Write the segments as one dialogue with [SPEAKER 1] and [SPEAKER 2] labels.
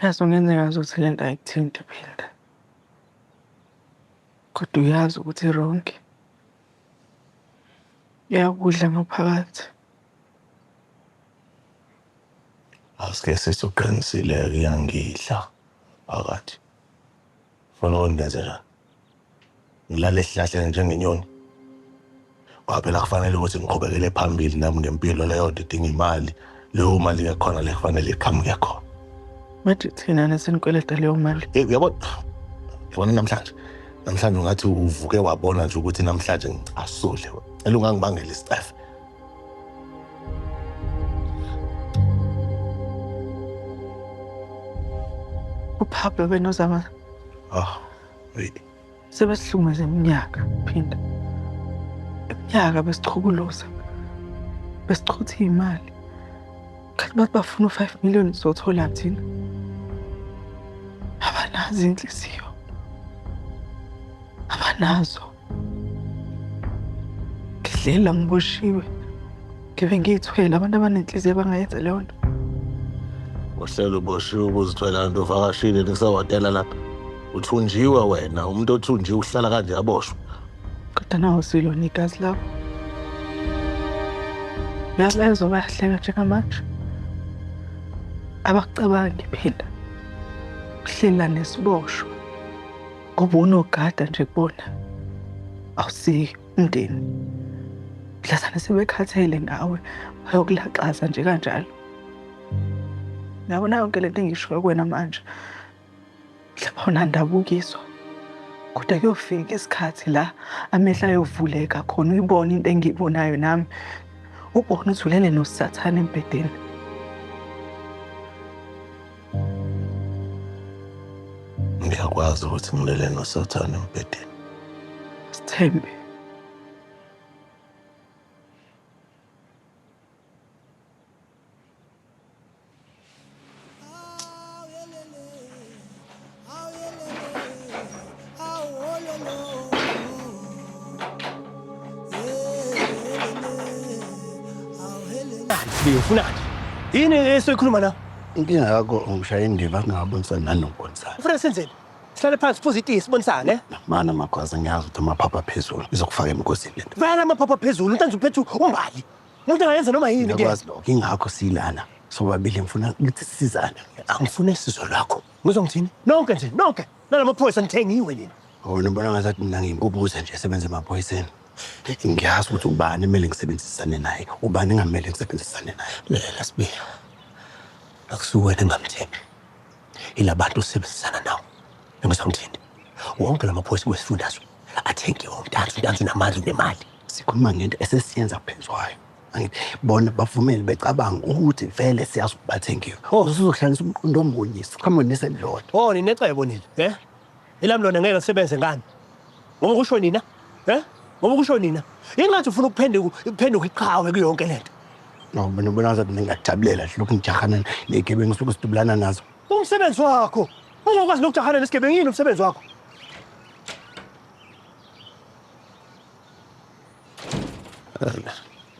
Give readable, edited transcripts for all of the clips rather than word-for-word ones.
[SPEAKER 1] Yazi kungenzeka ukuthi le nto ayikuthinti Phinda. Kodwa uyazi ukuthi i-wrong. Iyakudla ngaphakathi.
[SPEAKER 2] Asike sithi uqinisile-ke iyangidla phakathi. Ufuna ukuthi ngenze njani? Ngilale esihlahleni njengenyoni? Ngoba phela kufanele ukuthi ngiqhubekele phambili nami ngempilo leyo nto idinga imali. Leyo mali-ke khona le kufanele iqhamuke khona.
[SPEAKER 1] Manje thina nesinikweleta leyo mali.
[SPEAKER 2] Hey, uyabona uyabona namhlanje namhlanje ungathi uvuke wabona nje ukuthi namhlanje ngicasule. Cela ungangibangela isicefe.
[SPEAKER 1] UPablo benoZama.
[SPEAKER 2] Ah, hey.
[SPEAKER 1] Sebesihlumeze iminyaka phinda. Iminyaka besichukuluza. Besichutha imali. Kanti bathi bafuna u-5 million sizothola thina. Abanazo inhliziyo. Abanazo. Ngidlela ngiboshiwe. Ngibe ngiyithwele abantu abanenhliziyo abangayenza leyo nto.
[SPEAKER 2] Uhlelo uboshiwe ubuzithwela nto uvakashile nisehhotela lapha. Uthunjiwe wena, umuntu othunjiwe uhlala kanje aboshwe.
[SPEAKER 1] Kodwa nawo silona igazi labo. Uyabezwa bayahleka njengamanje. Abakucabangi phinda. Uhlela nesiboshwa. Ngoba unogada nje kubona. Awusiyi umndeni. Mhlazane sebekhathele ngawe bayokulaxaza nje kanjalo. Uyabona yonke lento engishoyo kuwena manje. Mhlawumbe awunandaba ukizwa. Kodwa kuyofika isikhathi la amehlo ayovuleka khona uyibone into engiyibonayo nami. Ubone ukuthi ulele noSathane embhedeni.
[SPEAKER 2] Ngiyakwazi ukuthi ngilele noSathane embhedeni.
[SPEAKER 1] Sithembe.
[SPEAKER 3] Ufunani? Yini esoyikhuluma la?
[SPEAKER 2] Inkinga yakho ungishaya indiva kungabonisani nanokubonisana.
[SPEAKER 3] Ufuna senzeni? Sihlale phansi siphuze itiye sibonisane.
[SPEAKER 2] Mana Magwaza ngiyazi ukuthi amaphapha phezulu izokufaka emgozini lento.
[SPEAKER 3] Vele amaphapha phezulu untanzi uphethe umbali. Umuntu angayenza noma yini ke.
[SPEAKER 2] Ngiyakwazi lokho ingakho silana. Sobabili ngifuna ukuthi sisizane.
[SPEAKER 3] Angifune sizo lwakho. Ngizwa ngithini? Nonke nje, nonke. Nalama phoyisa nithengiwe nina.
[SPEAKER 2] Wena ubona ngathi mina ngiyimpubuze nje esebenza emaphoyiseni. Ngiyazi ukuthi ubani kumele ngisebenzisane naye, ubani engamele ngisebenzisane naye.
[SPEAKER 3] Lalela Sibiya. Akusuwena engamthembi. Ilabantu osebenzisana nawo. Ngizwa ngithini? Wonke lamaphoyisa kwesifundazwe athengiwe uNtanzi, uNtanzi unamandla unemali.
[SPEAKER 2] Sikhuluma ngento esesiyenza phezu kwayo. Angithi bona bavumele becabanga ukuthi vele siyazi ukuthi bathengiwe.
[SPEAKER 3] Oh.
[SPEAKER 2] Usuzohlanganisa umqondo omunye, siqhamuke neselilodwa.
[SPEAKER 3] Oh, ninecebo nina, eh? Elami lona ngeke lisebenze ngani? Ngoba kusho nina, eh? Ngoba kusho nina. Ingathi ufuna ukuphenduka ukuphenduka iqhawe kuyo yonke lento.
[SPEAKER 2] No, mina ubona ngathi mina ngiyakujabulela nje lokhu ngijahana ney'gebengu suke sidubulana nazo.
[SPEAKER 3] Umsebenzi wakho. Ungakwazi nokujahana nesigebengu yini umsebenzi wakho?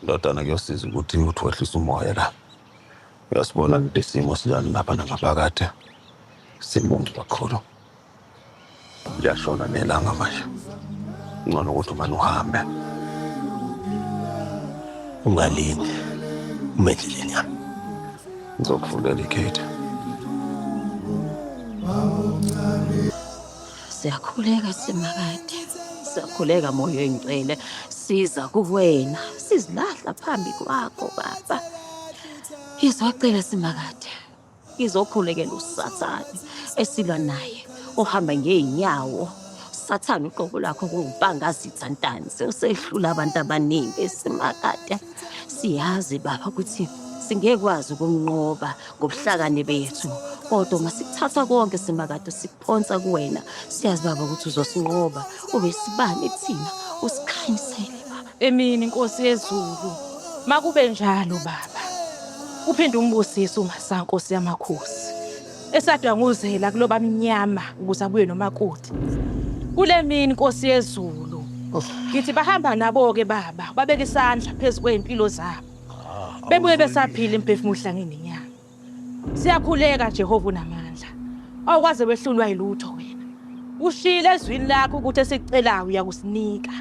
[SPEAKER 2] Ndodana kuyosiza ukuthi uthi wehlise umoya la. Uyasibona ukuthi isimo sinjani lapha nangaphakathi. Sibonge kakhulu. Liyashona nelanga manje. Ngcono ukuthi umane uhambe.
[SPEAKER 3] Ungalingi. Ume endleleni yami.
[SPEAKER 2] Ngizokuvulela igate.
[SPEAKER 4] Siyakhuleka Simakade. Siyakhuleka moya oyingcwele. Siza kuwena. Sizilahla phambi kwakho Baba. Ngizocela Simakade. Ngizokhulekela uSathane esilwa naye ohamba ngey'nyawo. Sathane uqobo lwakho kuwumpangazitha Ntanzi osehlula abantu abaningi eSimakade. Siyazi Baba ukuthi singekwazi ukumnqoba ngobuhlakani bethu kodwa uma sikuthatha konke Simakade sikuphonsa kuwena siyazi Baba ukuthi uzosinqoba ube sibane kuthina usikhanyisele Baba.
[SPEAKER 5] Emini Nkosi yezulu. Makube njalo Baba. Uphinde umbusise uMasa Nkosi yamakhosi. Esadwanguzela kuloba mnyama ukuze abuye nomakoti. Kule mini Nkosi yezulu. Ngithi bahamba nabo ke baba, babeka isandla phezu kwezimpilo zabo. Bebuye besaphila imphefumulo ihlangene nenyama. Siyakhuleka Jehova unamandla. Awukwaze wehlulwa yilutho wena. Ushilo ezwini lakho ukuthi esicelayo uyakusinika.